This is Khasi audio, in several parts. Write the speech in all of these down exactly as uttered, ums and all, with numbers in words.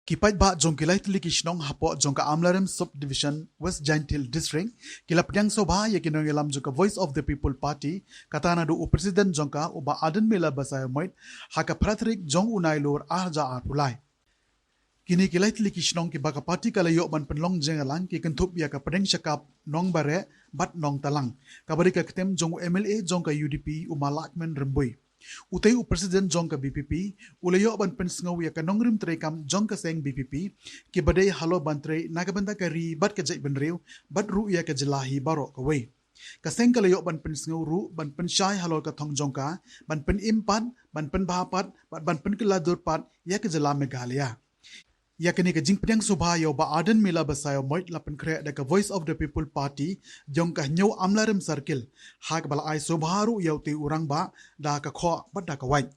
Ki paidbah jong ki lai tylli ki shnong hapoh jong ka Amlarem Subdivision, West Jaintia Hills District, ki la pdiang sngewbha ïa ki nongïalam jong ka Voice of the People Party, kata naduh u President jong ka, u Bah Ardent Miller Basaiawmoit, ha ka phra tarik jong u Nailur ar hajar arphew lai. Kine ki lai tylli ki shnong kiba ka party ka la ïoh ban pynlong jingïalang ki kynthup ïa ka Pdeng Shakap Nongbare bad Nongtalang, kaba dei ka ktem jong u M L A jong ka U D P, u Ma Lahkmen Rymbui. Utei u President jong ka V P P u la ïoh ban pynsngew ïa ka nongrim treikam jong ka seng V P P, kiba dei halor ban trei na ka bynta ka ri bad ka jaitbynriew, bad ruh ïa ka jylla hi baroh kawei. Ka seng ka la ïoh ban pynsngew ruh ban pynshai halor ka thong jong ka, ban pynim pat, ban pynbha pat, bad ban pynkylla dur pat ïa ka jylla Meghalaya. Ïa kane ka jingpdiang sngewbha ïa u Bah Ardent Miller Basaiawmoit la pynkhreh da ka Voice of the People Party jong ka Hynñiew Amlarem Circle, ha kaba la ai sngewbha ruh ïa utei u rangbah da ka khoh bad da ka wait.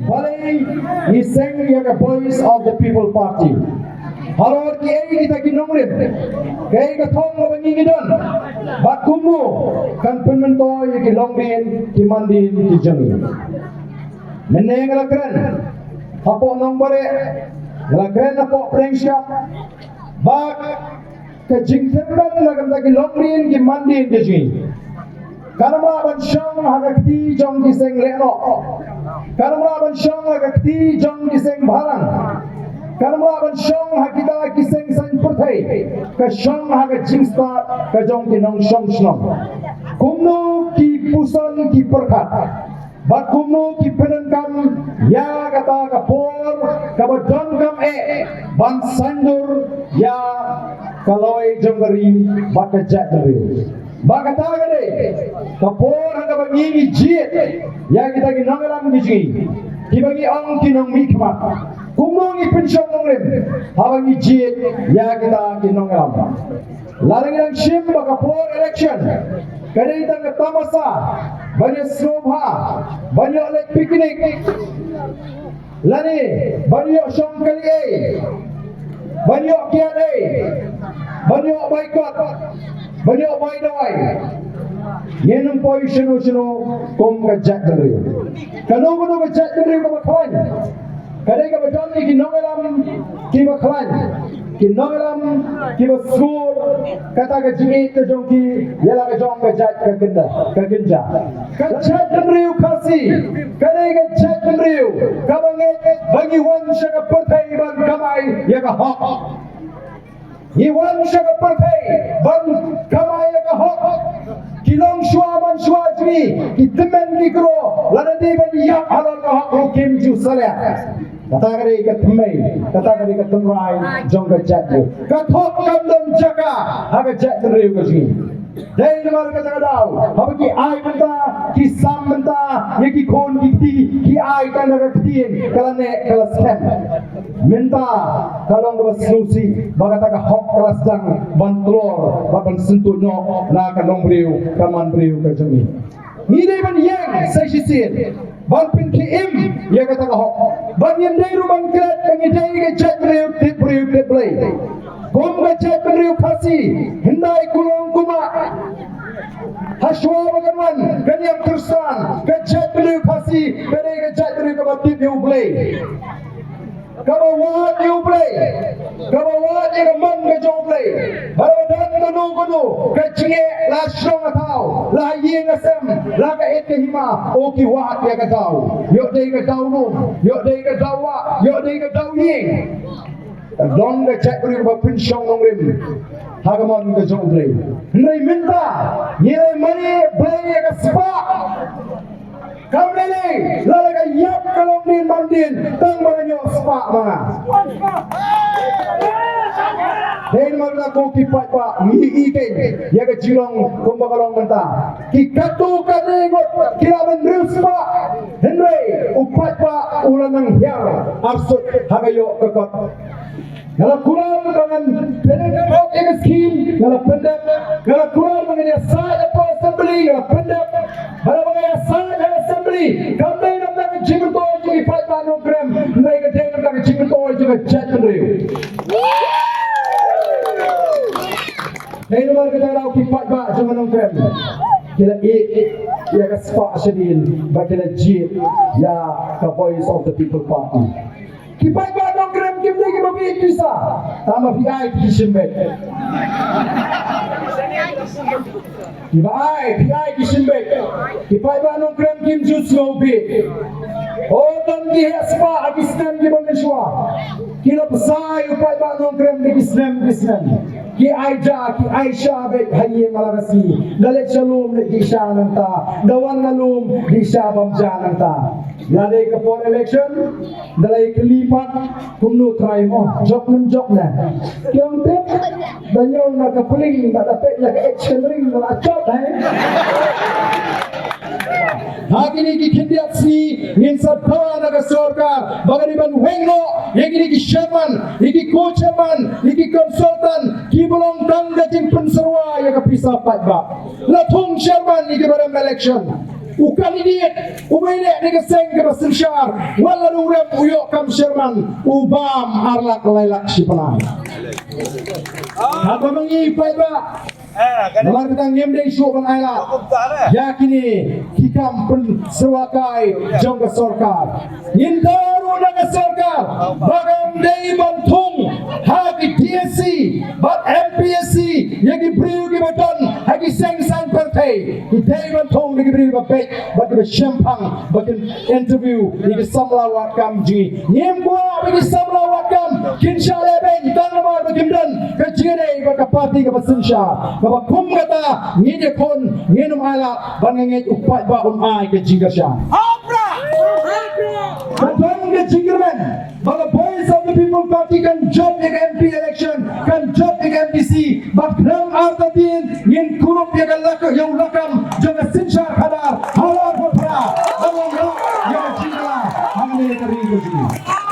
Balei ngi seng ïa ka Voice of the People Party? Halor kiei kita ki nongrim? Kaei ka thong kaba ngi ngi don? Bad kumno kan pynmyntoi ïa ki longdien ki mandien ki jong ngi? Mynne nga la kren hapoh Nongbare, nga la kren hapoh Pdeng Shakap, bad ka jingkyrmen na ka bynta ki longdien ki mandien ki jong ngi. Kan ym lah ban shong ha ka kti jong ki seng lehnoh. Kan ym lah ban shong ha ka kti jong ki seng bhalang. Kan ym lah ban shong ha kita ki seng saiñ pyrthei. Ka shong ha ka jingstad ka jong ki nongshong shnong. Kumno ki puson ki pyrkhat? Bad kumno ki pyndonkam ïa kata ka por kaba donkam eh ban saiñdur ïa ka lawei jong ka ri bad ka jaitbynriew? Ba kata ka dei ka por ha kaba ngi ngi jied ïa kita ki nongïalam ki jong ngi, kiba ngi ong ki nongmihkhmat. Kumno ngi pynshong nongrim haba ngi jied ïa kita ki nongïalam? Lada ngi dang shim ba ka por election ka dei tang ka tamasa ban ïa sngewbha, ban ïoh leit picnic, lane ban ïoh shong kali ei, ban ïoh kiad ei, ban ïoh bai kot, ban ïoh bai dawai. Ngin ym poi shano shano kum ka jaitbynriew. Kano kano ka jaitbynriew kaba khlaiñ, ka dei kaba don ïa ki nongïalam kiba khlaiñ, ki nongïalam kiba sngewthuh kata ka jingïeit ka jong ki ïa la ka jong ka jait ka kynja, ka kynja. Ka jaitbynriew Khasi ka dei ka jaitbynriew kaba ngeit ba ngi wan sha ka pyrthei ban kamai ïa ka hok. Ngi wan sha ka pyrthei ban kamai ïa ka hok. Ki longshuwa manshuwa jong ngi, ki tymmen ki kro, lada dei ban ïap halor ka hok ruh kim ju salia. Kata ka dei ka thymmei, kata ka dei ka tynrai jong ka jaitbynriew. Ka thok kam don jaka ha ka jaitbynriew ka jong ngi. Dei namar kata ka daw haba ki ai bynta, ki sam bynta ïa ki khun ki kti, ki ai tang da ka ktien ka la neh ka la skhem. Mynta ka long kaba sngewsih ba kata ka hok ka la sdang ban tlor bad ban syntuid noh na ka nongbriew ka manbriew ka jong ngi. Ngi dei ban ïeng sa shisien ban pynkhie im ïa kata ka hok, ban ïeng dei ruh ban klet ba ngi dei ka jaitbynriew tip briew tip Blei. Kum ka jaitbynriew Khasi, hyndai kulong kumba ha shuwa ba kan wan ka niam Khristan, ka jaitbynriew Khasi ka dei ka jaitbynriew kaba tip ïa U Blei, kaba wad ïa U Blei, kaba wad ïa ka mon ka jong U Blei. Ba la don kano kano ka jingeh, la shnong ka thaw, la ïing ka sem, la ka et ka hima, oh ki wad ïa ka daw. Ïoh dei ka daw lum, ïoh dei ka daw wah, ïoh dei ka daw ïing. Ka long ka jaitbynriew ba pynshong nongrim ha ka mon ka jong U Blei. Hynrei mynta ngi la mane Blei ïa ka spah. Kam lei lei lada ka ïap ka longdien mandien tang ba ngan ïoh spah ma nga. Dei namar kata ko ki paidbah, ngi ïeit ïa ka jinglong kumba ka long mynta. Ki katto katne ngut ki la ban riewspah, hynrei u paidbah u la nang hiar arsut ha ka ïoh ka kot. Nga la kular ba ngan pyndep ïa ka skim, nga la pyndep. Nga la kular ba ngan ïasaid hapoh Assembly, nga la pyndep. Bad haba nga ïasaid ha Assembly, kam dei na bynta ka jingmyntoi jong ki paidbah Nongkrem, hynrei ka dei na bynta ka jingmyntoi jong ka jaitbynriew. Dei namar kata ka daw ki paidbah jong ka Nongkrem, Ki la ïeh ïa ka spah shadien bad ki la jied ïa ka Voice of the People Party. Ki paidbah Nongkrem kim dei kiba bieit pisa, tangba phi ai ki shimbeit. Kiba ai, phi ai ki shimbeit. Ki paidbah Nongkrem kim ju sngewbha. Oh, don ki heh spah ha ki snem kiba mynshuwa. Ki la bsa ïa u paidbah Nongkrem da ki snem ki snem. Ki ai ja, ki ai sha beit ha ïing ha la ka sngi. Da leit sha lum leit ki sha nangta. Da wan na lum ki sha bam ja nangta. Lada ka por election, da la ïa kylli pat, kumno trai mo, jop nym jop ne. Ki ong tip, da ñiew na ka pling, da da peit na ka action ring, da la jop, eh. Ha kine ki khyndiat sngi, ngin sa dawa na ka sorkar, ba ka dei ban weng noh ïa kine ki chairman, ïa ki co-chairman, ïa ki consultant, kiba long tang ka jingpynsyrwa ïa ka pisa paidbah. La thung chairman ïa kiba rem election. U candidate uba ïaleh na ka seng kaba synshar, wat la dang rem u ïoh kam chairman, u bam ar lak lai lak shi bnai. Haba ma ngi paidbah, namar kata ngim dei shuh ban ailad ïa kine ki kam pynsyrwa kai jong ka sorkar. Ngin dawa ruh na ka sorkar ba kam dei ban thung ha ki D S C bad M P S C ïa ki briew kiba don ha ki seng saiñ pyrthei. Ki dei ban thung da ki briew ba beit bad kiba shemphang ba kin interview ïa ki samla wad kam jong ngi. Ngim kwah ba ki samla wad kam kin shah lehbeiñ tang namar ba kim don ka jingïadei bad ka party kaba synshar. Kaba kum kata ngin ïakhun, ngin ym ailad bad nga ngeit u paidbah un ai ka jingkyrshan. Ka don ka jingkyrmen ba ka Voice of the People Party kan jop ïa ka M P election, kan jop ïa ka M D C, bad khlem artatien ngin kurup ïa ka lak-, ïa u lakam jong ka synshar khadar ha la ka phra, ba ngin ïoh ïa ka jingkylla ha kane ka ri ka jong ngi.